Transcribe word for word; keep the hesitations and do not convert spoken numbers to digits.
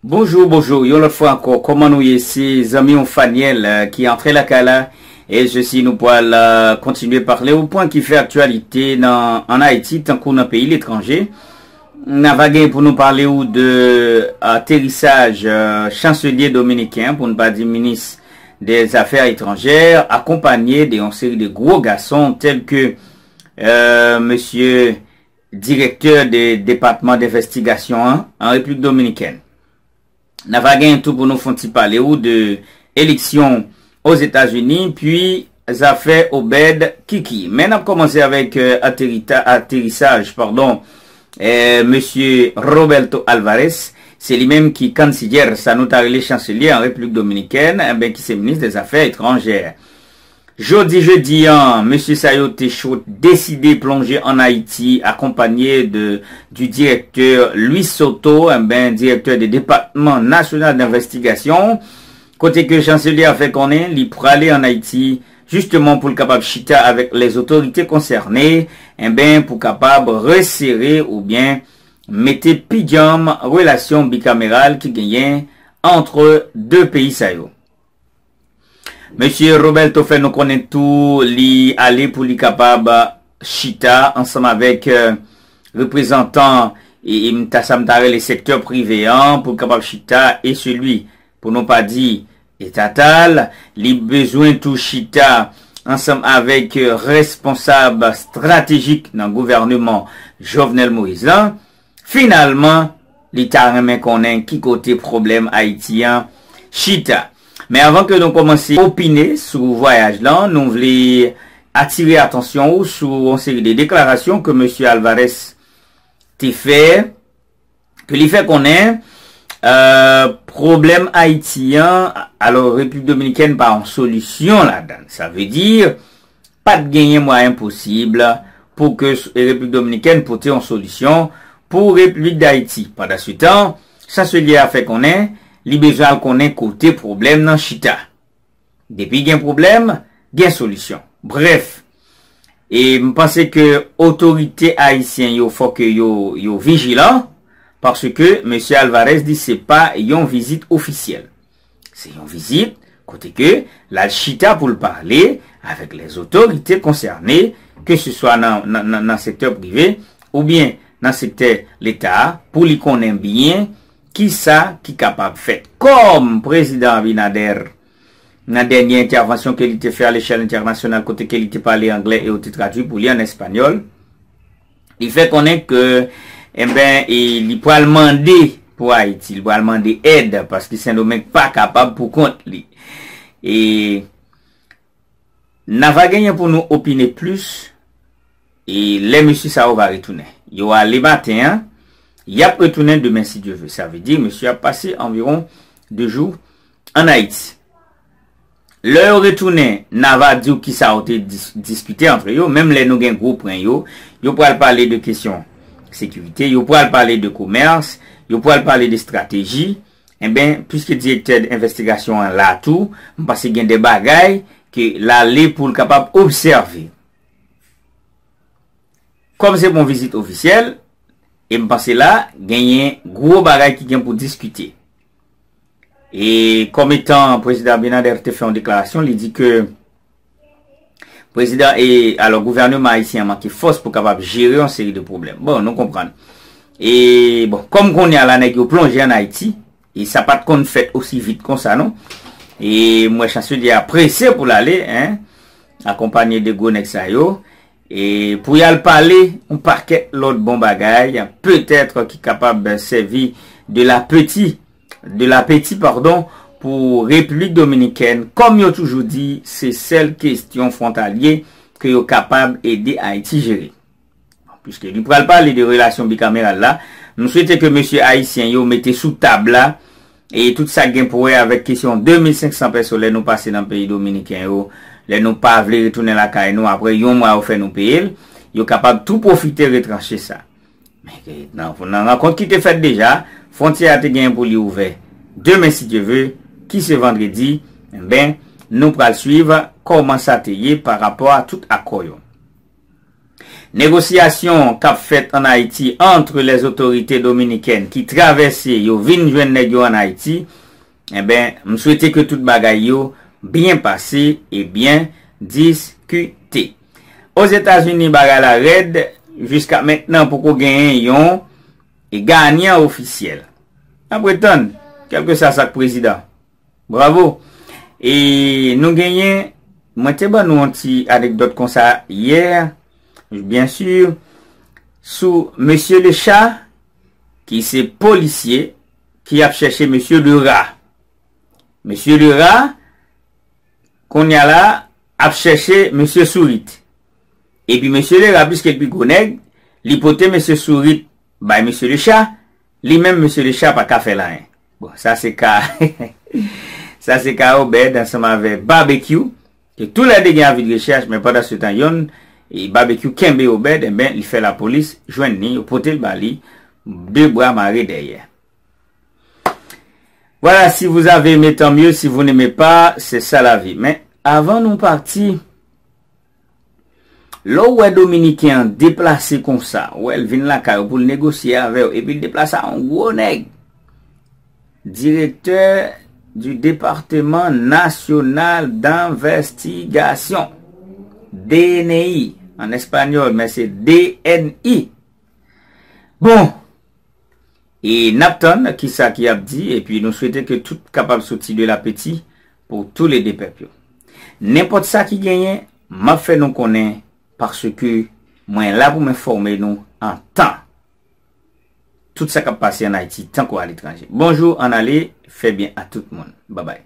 Bonjou, bonjou, yon lòt fwa ankò, kòman nou ye? Se zanmi w Faniel, euh, ki antre lakay la. E sesi nou pral, euh, kontinye pale ou pwen ki fè aktyalite nan, ann Ayiti, tankou nan peyi letranje. N ava gen pou nou pale ou de aterisaj, euh, chanselye dominiken, pou n pa di minis dè zafè etranjè, akonpanye de yon seri de gwo gason tèl ke, euh, mesye direktè de depatman denvestigasyon an, an Repiblik Dominikèn. N ava gen tou pou nou fè yon ti pale ou de eleksyon Ozetazini, pi zafè Obed Kiki. Men n ap kòmanse avèk, euh, aterita-, aterisaj, padon, euh, mesye Roberto Alvarez. Se li menm ki kansilyè, sa nou ta rele chanselye an Repiblik Dominikèn, enben ki se minis dè zafè etranjè. Jodi jedi an, mesye sa yo te cho-, deside plonje ann Ayiti, akonpanye de, du directeur Luis Soto, enben, direktè de depatman nasyonal denvestigasyon, kote ke chanselye a fè konnen li prale ann Ayiti, jisteman pou l kapab chita avèk lèzotorite konsène, enben, pou kapab resere oubyen mete pi djanm relasyon bikameral ki genyen ant de peyi sa yo. Mesye Roberto fè nou konnen tou li ale pou li kapab chita ansanm avèk, euh, reprezantan e, e m ta, sa m ta rele sektè prive an, pou l kapab chita e selwi, pou nou pa di etatal, li bezwen tou chita ansanm avèk, euh, responsab estratejik nan gouvèneman Jovenel Moïse lan. Finalman, li ta renmen konnen ki kote pwoblèm Ayiti an chita. Men avan ke nou kòmanse opine sou vwayaj lan, nou vle atire atansyon ou sou yon seri de deklarasyon ke mesye Alvarez te fè, ke li fè konnen, euh, pwoblèm Ayiti an, alò, Repiblik Dominikèn pa yon solisyon ladan. Sa vle di, pa t genyen mwayen posib pou ke s-, Repiblik Dominikèn pote yon solisyon pou Repiblik Dayiti. Pandansetan, chanselye a fè konnen li bezwen al konnen kote pwoblèm nan chita. Depi gen pwoblèm, gen solisyon. Brèf, e m panse ke otorite ayisyen yo, fò ke yo, yo vijilan, paske mesye Alvarez di se pa yon vizit ofisyèl. Se yon vizit kote ke l al chita pou l pale avèk lèzotorite konsène, ke se swa nan, nan, nan, nan sektè prive oubyen nan sektè Leta a, pou li konnen byen kisa ki kapab fèt. Kòm prezidan Abinader, nan dènye entèvansyon ke li te fè a lechèl entènasyonal, kote ke li te pale anglè e yo te tradui pou li an espanyòl, li fè konnen ke, enben, e li pral mande pou Ayiti, li pral mande èd, paske Sendomeng pa kapab pou kont li. E n ava genyen pou nou opine plis, e lè mesye sa yo va retounen. Yo ale maten an, y ap retounen demen si Dye ve. Sa vle di, mesye ap pase anviwon de jou ann Ayiti. Lè yo retounen, n ava di w kisa yo te dis-, diskite antre yo. Menm lè nou gen gwo pwen yo, yo pral pale de kesyon sekirite, yo pral pale de komès, yo pral pale de estrateji. Enben, piske direktè envestigasyon an la tou, m panse gen de bagay ke l ale pou l kapab obsève. Kòm se pa yon vizit ofisyèl, e m panse la, genyen gwo bagay ki gen pou diskite. E kòm etan prezidan Abinader te fè yon deklarasyon, li di ke prezidan e, alò, gouvèneman ayisyen an manke fòs pou kapab jere yon seri de pwoblèm. Bon, nou konprann. E, bon, kòm kounye a la, nèg yo plonje ann Ayiti, e sa pa t konn fèt osi vit konsa, non. E m wè chanselye a prese pou l ale, en, akonpanye de gwo nèg sa yo. E pou y al pale yon pakèt lòt bon bagay, petèt ki kapab sèvi de lapeti, de lapeti, padon, pou Repiblik Dominikèn. Kòm yo toujou di, se sèl kesyon fwontalye ke yo kapab ede Ayiti jere. Piske li pral pale de relasyon bikameral la, m swete ke mesye ayisyen yo mete sou tab la, e tout sa k gen pou wè avèk kesyon de mil senk san pèso lè nou pase nan peyi dominiken yo, lè nou pa vle retounen lakay nou, apre yon mwa yo fè nou peye l, yo kapab tou pwofite retranche sa. Men ke nan, nan rankont ki te fèt deja, fwontyè a te genyen pou li ouvè demen si Dye ve, ki se vandredi, enben, nou pral swiv kòman sa te ye pa rapò a tout akò yo. Negosyasyon k ap fèt ann Ayiti ant lèzotorite dominikèn ki travèse yo vin jwenn nèg yo ann Ayiti, enben, m swete ke tout bagay yo byen pase e byen diskite. Ozetazini, bagay la rèd, jiska mentnan poko genyen yon e ganyan ofisyèl. N ap ret tann, kèlkeswa sa k prezidan. Bravo. E nou genyen, mwen te ban nou yon ti anekdòt konsa yè, byen si, sou mesye Lecha, ki se polisye, ki ap chèche mesye Lera. Mesye Lera, kounye a la, ap chèche mesye Sourit. Epi mesye Lera, piske l pi gwo nèg, li pote mesye Sourit bay mesye Lecha, li menm mesye Lecha pa ka fè l anyen. Bon, sa se ka, sa se ka Obed ansanm avè Babekyou, ke toulède gen avi de rechèch, men pandan se tan yonn, e Babekyou kenbe Obed, enben, li fè lapolis jwenn li, yo pote l ba li, de bra mare dèyè. Voilà, si vous avez aimé, tant mieux, si vous n'aimez pas, c'est ça la vie. Men, avan nou pati, lè w wè Dominiken an deplase konsa, w wè l vin lakay ou pou l negosye avè w, epi l deplase a yon gwo nèg, direktè du Département National d'Investigation, D N I, an espanyòl, men se D N I. Bon, e n ap tann kisa ki ap di, epi nou swete ke tout kapab soti de lapeti pou toulede pèp yo. Nenpòt sa ki genyen, m ap fè nou konnen, paske mwen la pou m enfòme nou an tan. Tout sa k ap pase ann Ayiti, tankou aletranje. Bonjou, ann ale, fè byen a tout moun. Babay.